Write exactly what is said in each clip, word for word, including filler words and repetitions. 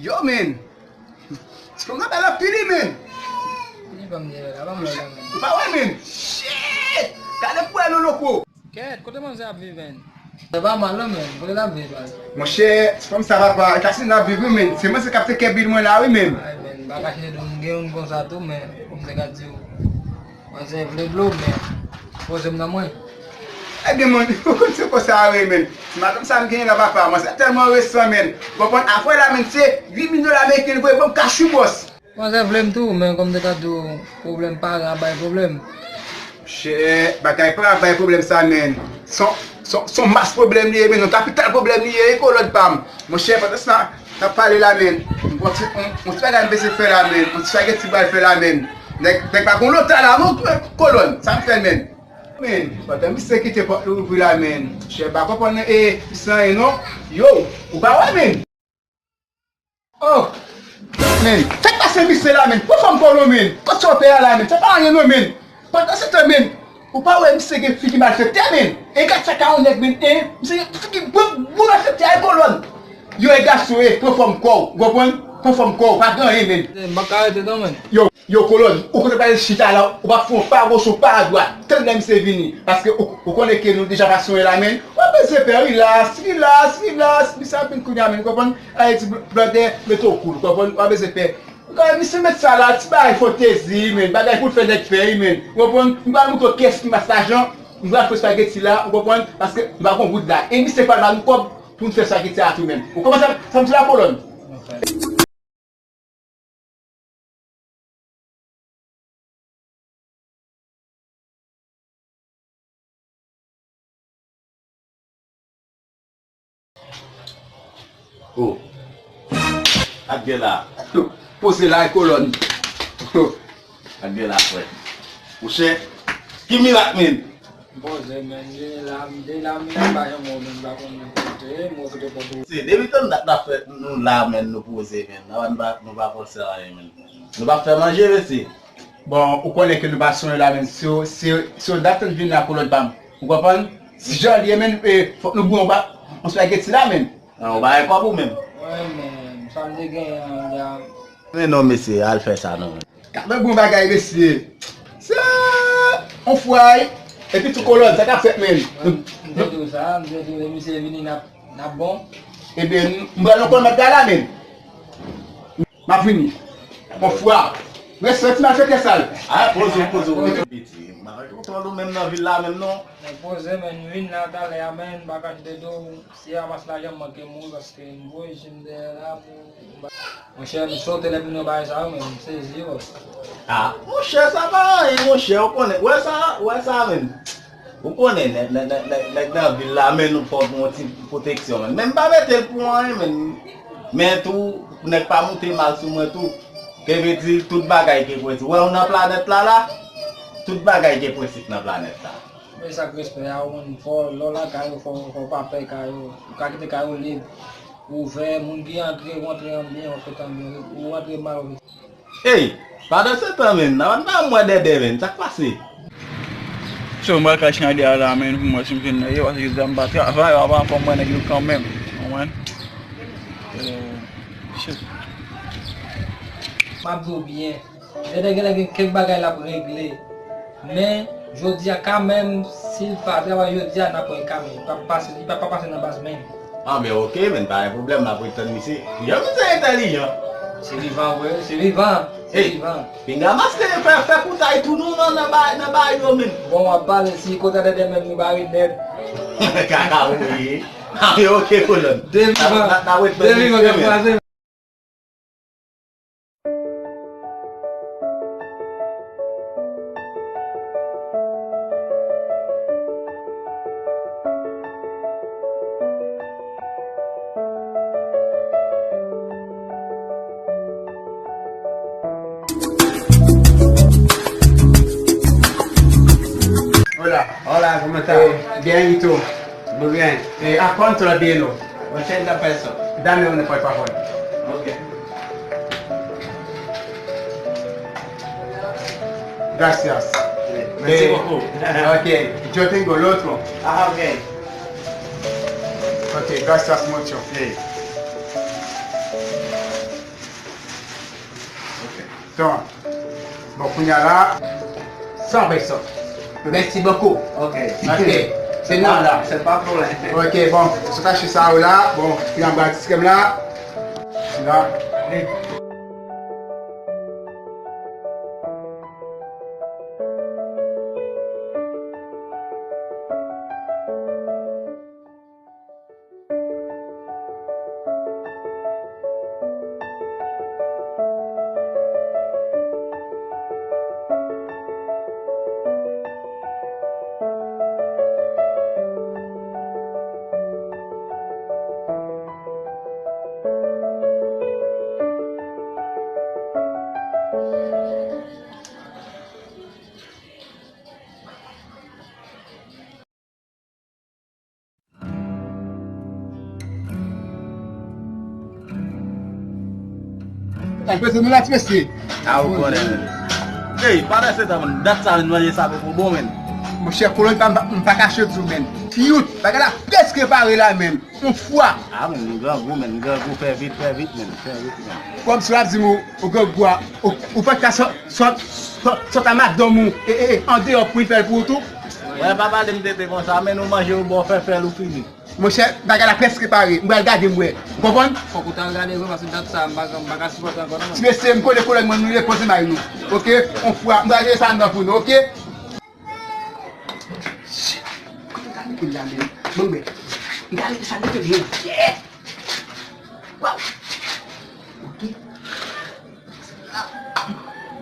Yo, men. Ti fanm nan bèl anpil, wi, men. Li pa m di la, pa m wè la, men. Ou pa wè, men. Shit! Gade pou wè, loloko. Kèt, kote manzè ap viv, men? Se pa mal, non, men. Kote l ap viv, la? Monchè, ti fanm sa, papa, Etazini l ap viv, wi, men. Se mwen, se k ap teke bil mwen la, wi, men. Ay, men, m pa kache de m gen youn konsa tou, men. Kòm se ka di w. Manzè vle dlo, men poze m nan mwen. Ebyen, mwen, ou konn se konsa, wi, men. Ti madanm sa m genyen la, papa, manzè tèlman resan, men. Ou konprann? Afè la, men, se uit mil dola ameriken, li voye ban m cash, wi, bòs. Manzè vle m tou, men kòm te ka di w, pwoblèm paran ap bay pwoblèm. Monchè, bagay paran ap bay pwoblèm sa, men. Son, son, son mas pwoblèm li ye, men. Yon kapital pwoblèm li ye, wi, kolòn pa m. Monchè, pandan sa, n ap pale la, men. Yon ti, yon, yon ti bagay m bezwen fè la, men. Yon ti spageti m pral fè la, men. Nèg, nèg pa gon lota la, non, kolòn. Sa m fè, men. Men, pandan misye kite pòt li ouvri la, men. Monchè, m pa konprann, e, misye anyen, non. Yo, ou pa wè, men. Oh! Men, fè pase misye la, men. Pran fòm kò w non, men. Kot sa w pè a la, men. Sa pa anyen non, men. Pandan se tan, men, ou pa wè misye gen figi malfektè, men. E gad sa ka yon nèg, men. E, misye gen figi gwo, gwo malfektè, e kolòn. Yo, e gason, e, pran fòm kò w. Ou konprann? Pran fòm kò w. Pa gen anyen, men. M pa ka rete non, men. Yo, Yo, kolòn, ou kote pral chita la, ou p ap fè yon pa goch, yon pa dwat, tann lè misye vini. Paske ou, ou konnen ke nou deja pa sonje la, men. W ap bezwen pè, relax, relax, relax. Misye ap vin kounye a, men, ou konprann? Ayiti, blòdè, mete w cool, ou konprann? W ap bezwen pè. Ou konprann, misye met sa la, ti bagay fantezi, men, bagay pou l fè nèg fè, men. Ou konprann? M pral montre w kiyès ki mas lajan, m pral fè espageti la, ou konprann? Paske m pa gon goud la. E misye pral ba nou kòb pou n fè espageti a tou, men. Ou konprann sa, sa m di la, kolòn? Oh. Ak gen la. Poze la, kolòn. Ak gen la, frè. Monchè, ki mirak, men? Poze, men, vini la, m te la, men, m pa janm wè w, men, m pa konn kote, m wè kote kote. Se depi tann dat n ap fè nou la, men, nou poze, men. Nou pa, nou pa fòse anyen, men. Nou p ap fè manje, mesye. Bon, ou konnen ke nou pa sonje la, men. Se, se, se yon dat tann vin la, kolòn pa m. Ou konprann? Si jan l ye, men, e, fòk nou bouyon pa, yon espageti la, men. An, ou pa gen kòb ou menm? Mwen, men, sa m te genyen an, ya. Men non, mesye, al fè sa non, men. Gade bon bagay, mesye. Se yon fway. Epi tou kolòn, sa k ap fèt, men? Mwen, m te di w sa, m te di w, lè misye vini, n ap, n ap bon. Ebyen, m pral nan kòmantè la, men. M ap vini. Bon fwa. Respè ti malfektè sal. A, poze w, poze w, poze w. Piti, m pa gen kontwòl ou menm nan vil la menm non. Mwen poze, men, m vin la talè a, men, m pa kache de w. Si a mas lajan m manke mouri paske m voye je m dèyè la pou m ba. Monchè, m sote lè m wè bagay sa yo, men m sezi, bòs. A, monchè, sa pa anyen, monchè, ou konnen. Wè sa, wè sa, men. Ou konnen, nèg, nèg, nèg, nèg, nèg nan vil la, men nou fòk nou yon ti pwoteksyon, men. Men m pa mete l pou anyen, men. Men tou, pou nèg pa moute mal sou mwen tou. Ke vle di, tout bagay gen prensip. Wè, ou nan planèt la, la, tout bagay gen prensip nan planèt la. Men sa k respè a, ou konn fò, lè w lakay ou, fò, fò w pa pè kay ou. Ou ka kite kay ou lib, ouvè, moun ki antre, ou antre an byen, ou sot an byen, ou antre mal, ou Ey, pandan se tan, men, nan pa m wè Dèdè, men, sa k pase? So, m pral kache nan de a la, men, pou m wè si m jwenn nèg yo, paske jodi a m pa travay, w ap fè m wè nèg yo kanmenm, w konprann? Eh, shit. M ap di w byen, Dèdè genlè gen kèk bagay l ap regle. Men, jodi a, kanmenm, si l pa travay jodi a, n ap wè kanmenm. Li p ap pase, li p ap pa pase nan baz menm. A, men oke, men pa gen pwoblèm, m ap ret tann misye. Yo, misye entèlijan. Se vivan, wi, se vivan, se vivan. Pinga maske, fè, fè koutay tou nou nan, nan bay, nan bay yo, men. Bon, w ap pale, si kote Dèdè menm, nou ba wi nèt. Kaka, wi. A, men oke, kolòn. De vivan, n ap, n ap ret tann misye, men. Hola. Hola, ¿cómo está? Eh, bien, ¿y tú? Muy bien. Eh, ¿a cuánto la vino? Ochenta pesos. Dame una, por favor. Ok. Gracias. Sí. Merci beaucoup. Eh, ok, yo tengo el otro. Ah, ok. Ok, gracias mucho. Sí. Bon, kounye a la, san peso. Mèsi bokou. Ok. Ok. Se nou la. Se pa pwoblèm. Ok, bon, sou kache sa yo la, bon, kounye a m pral ti krèm la. La. Ay, peze nou la, ti mesye. A, ou konnen, men. Ey, pa pèse tan, men. Dat sa, men, manje sa, men, pou bon, men. Monchè, kolòn pa, m pa, m pa kache di w, men. Kiyot, bagay la prèske pare la, men. On fwa. A, men, m grangou, men, m grangou, fè vit, fè vit, men, fè vit, men. Kòmsi w ap di m ou, ou grangou a, ou, ou pa t ka sòt, sòt, sòt, sòt a madanm ou, e, e, e, andeyò pou li fè l pou ou tou? Wè, pa pale m tete konsa, men nou manje, ou bò, fè fè l, ou fini. Monchè, bagay la prèske pare. M pral gade m wè. Ou konprann? Fòk ou ta al gade vre, paske dat sa, m pa, m pa ka sipòte ankò non, mwen. Ti mesye, m konnen kolèg mwen, nou repoze may nou. Oke? On fwa, m pral jere sa anndan pou nou, oke? Shit! Kote w ta mete l la menm? Bon, ben, m ta mete sa mete l, men. Shit! Waw! Oke.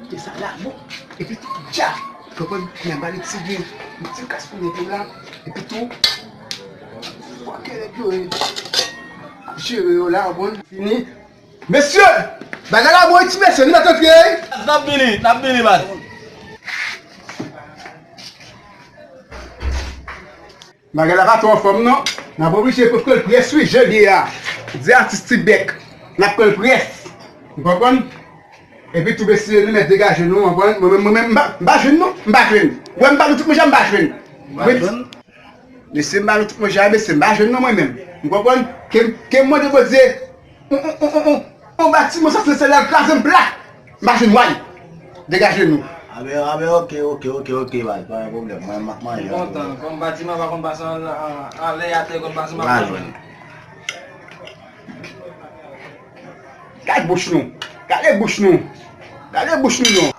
Kite sa la, bon. Epi tou, dja. Konprann, mwen ba li ti gen, yon ti kas pou mete la. Epi tou, fwa ke nèg yo, e, ap jere yo la, bon. Fini. Mesye! Bagay la bon, wi, ti mesye, nou mèt antre, wi. N ap vini, n ap vini, baz. Bagay la pa twò anfòm non. N ap oblije pou kòl près wi, jodi a. Di atis ti bèk. N ap kòl près. Ou konprann? Epi tou mesye, nou mèt degaje nou, ou konprann? Mwen menm, mwen menm, m pa, m pa jwenn non. M pa jwenn. Wè m ba nou tout manje a, m pa jwenn. Ou pa jwenn? Mesye, m ba nou tout manje a, mesye, m pa jwenn non mwen menm. Ou konprann? Ke, ke m mande Bondye, on, on, on, on, on, on batiman sa se sèl la l kraze m plat. M pa jwenn wayy. Degaje nou. A ben, a ben, oke, oke, oke, oke, baz, pa gen pwoblèm. Mwen, m ap manje. M kontan. Kòm batiman pa konn pase an, an, anlè atè, kòm batiman pa konn. Gad bouch nou. Gade bouch nou. Gade bouch nou non.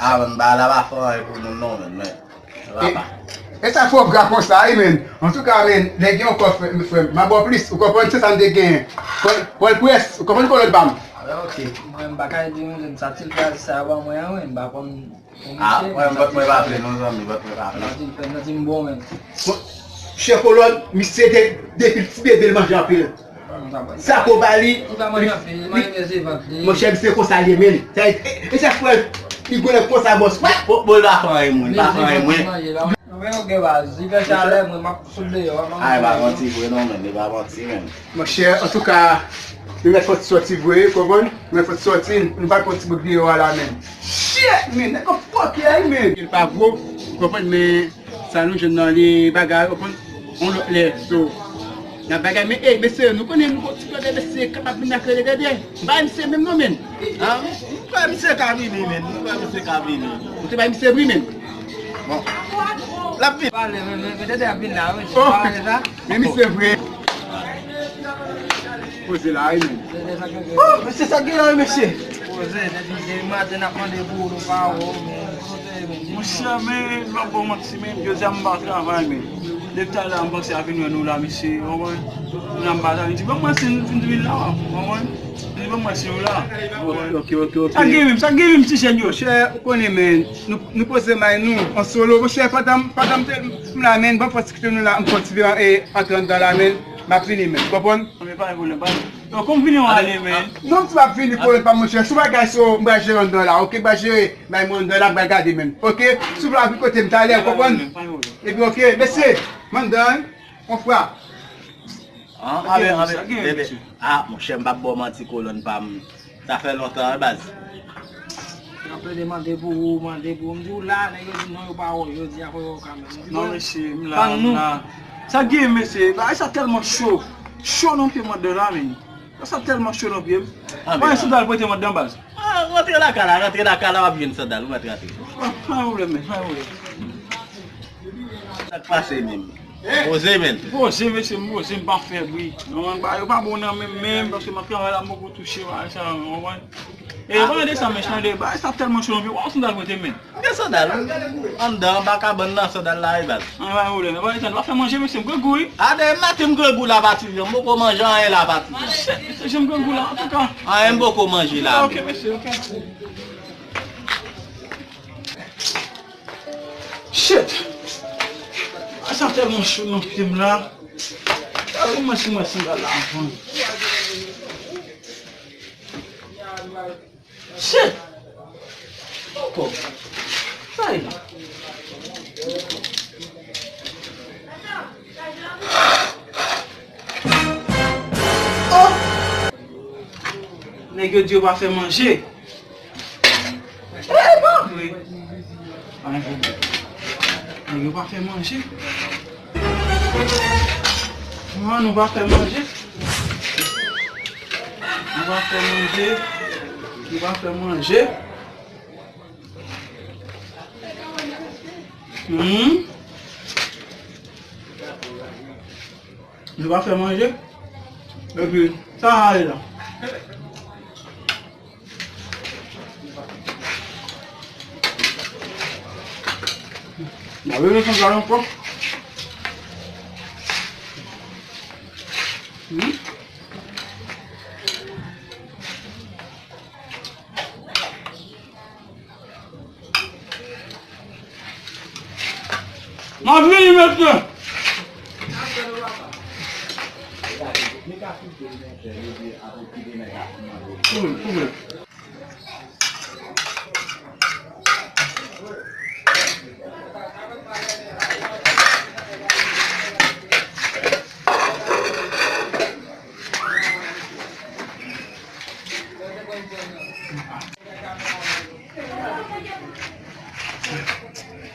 A, men, bagay la pa fè anyen pou nou non, men, men. E, e sa fò gra konsa, wi, men. Antouka, men, lè gen yon kòb, frè, frè, m a ba w plis. Ou konprann se sa n te gen. Kòl, kòl près, ou konprann kòlòt pa m? A, ok. Mwen, m pa ka ede yon jèn sa, ti l fè sa ban mwen an, wi, m pa konn. A, mwen, bòt mwen pa plen, non, zanmi, bòt mwen pa plen. Nan di m bon, men. Bon, chè kolòn, misye de, depi l ti bebe, l manje anpil. Sa ko ba li. Monchè, misye konsa l ye, men. Sa, e, e, e chak fwa, li gwo nèg konsa, bòs. Bon, bon, li pa fè anyen, mwen, li pa fè anyen, mwen. Ay, pa manti vre, non, men, li pa manti, men. Monchè, antouka, nou mèt fè ti sòti vre, konprann? Nou mèt fè ti sòti, nou pral fè ti bout deyò a la, men. Shit, men, nèg ap fòkè, men. Li pa gwo, konprann, men. Sa nou jwenn nan li bagay, ou konn, on lòt lè, so. N ap bagay, men, ey, mesye, nou konnen nou gon ti blòdè, mesye, kapab vin ak rele dèdè. M pa misye menm non, men. An? M kwè misye ka vini, men. M kwè misye ka vini. Ou te bay misye bri, men. Bon. L ap vin. Pale, men, men, men, dèdè ap vin la, wi. Oh. Pale sa. Men misye vre. Poze la, wi, men. Oh, mesye, sa gen la, wi, mesye. Poze, depi, depi maten n ap mande pou ou, nou pa wè w, men. Monchè, men, m ap ba w manti, men, jodi a m pa travay, men. Depi talè a, m panse a vin wè nou la, mesye, w konprann? Kounye a m pa travay, li di, ban m wè si nou vin la, w konprann? Li di, ban m wè si nou la. Ok, ok, ok, ok. Sa gen menm, sa gen menm, ti jèn yo. Monchè, ou konnen, men, nou, nou poze may nou, an solo, monchè, pandan, pandan m te, m la, men, ban m fè ti kite nou la, m fè ti vin, e, antre anndan la, men, m ap vini, men, w konprann? Non, men pa gen pwoblèm, pa gen. Yo, kòm vini w ale, men. Non, m ap vini, pwoblèm pa, monchè. Sou bagay sa yo, m pral jere anndan la, oke? M pral jere, bay mwen anndan la, m pral gade, men. Oke? Si w vle al kote m talè, w konprann? Epi, oke, mesye, m anndan, wi. On fwa. An, a, men, a, men, a, monchè, m p ap ba w manti, kolòn pa m. Sa fè lontan, wi, baz. Yo ap plede mande pou ou, mande pou ou. M di w la, nèg yo di non, yo pa wè w. Yo di a fò yo ka menm. Non, mesye, m la, m la. Sa gen, mesye, bagay sa tèlman cho. Cho nan pye m anndan la, men. Sa tèlman cho nan pye m. Mwen, si w ta al prete m anndan, baz. Rantre lakay la, rantre lakay la, w ap jwenn sandal, ou mèt rantre. Pa, pa pwoblèm, men, pa pwoblèm. Sa k pase menm? Poze, men. Poze, mesye, m poze, m pa fè bri. Non, ba, yo pa bon nan menm, menm, paske m ap travay la, m poko touche, ba, sa, w konprann? E, pa de sa, men, tande, ba, sa tèlman cho, w ap sandal mwen te, men. M gen sandal, wi. Anndan, anba kabann nan, sandal la, wi, baz. An, pa pwoblèm, pa de sa, nou pa fè manje, mesye, m grangou, wi. A, de maten, m grangou la, patizan, m poko manje anyen la, patizan. Shit, mesye, jan m grangou la, antouka. Anyen, m poko manje la. Ok, mesye, ok. Shit! A, sa tèlman cho nan pye m la. A, kòman si mwen sandal la avan? Shit! Ankò. Sa e la? Oh! Nèg yo di yo pa fè manje. E pa vre. Ann jwe. Nèg yo pa fè manje. Non, nou pa fè manje. Nou pa fè manje. Nou pa fè manje. Hmm. Nou pa fè manje. Epi, sa ale la. Mwen vin konsa ankò. Hmm? M ap vini, mesye. Koupe, koupe.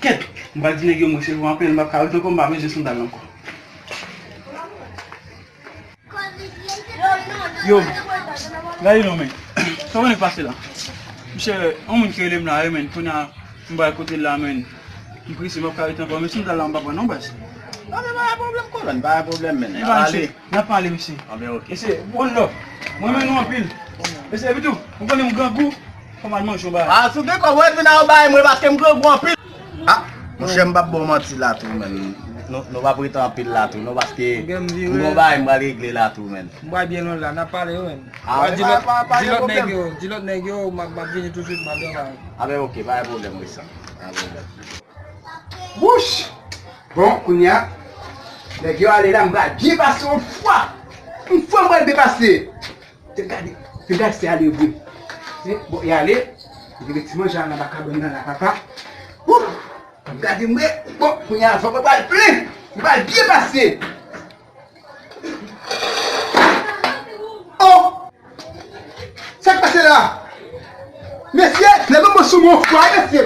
Kèt! M pral di nèg yo mwen se anpil, m p ap ka ret ankò, m pa bezwen sandal ankò. Yo, gade non men. Sa w konnen k pase la? Misye, yon moun ki rele m la, wi, men. Kounye a, m pral kote l la, men. M prese, m p ap ka ret ankò. Men sandal la, m pa pran non, baz. Non, men pa gen pwoblèm, kolòn, pa gen pwoblèm, men. N ap ale. N ap pale, mesye. Anben, ok. Mesye, bon lò. Mwen renmen nou anpil. Mesye, epi tou, ou konnen m grangou, fò m al manje yon bagay. A, si w gen kòb, ou ret vin a yon bagay mwen, paske m grangou anpil. A, monchè, m p ap ba w manti la tou, men. Nou, nou p ap rete anpil la tou, non, paske m gen yon bagay m pral regle la tou, men. M pral byen lwen la, n ap pale, wi, men. A, wi, pa, pa, pa gen pwoblèm. Di lòt nèg yo, di lòt nèg yo, m ap, m ap vini tousuit, m ap travay. Anben, ok, pa gen pwoblèm, wi, sa. Pa gen pwoblèm. Wouch! Bon, kounye a, nèg yo ale la, m pral byen pase yon fwa. Yon fwa m pral byen pase. Te gade, te gade se ale vre. Se, bon, y ale. Efektivman, jan nan baka bann nan la, papa. Wouch! M gade mwen, bon, kounye a, fò mwen pral plen. M pral byen pase. Oh! Sa k pase la? Mesye, leve mwen sou mwen fwa, mesye.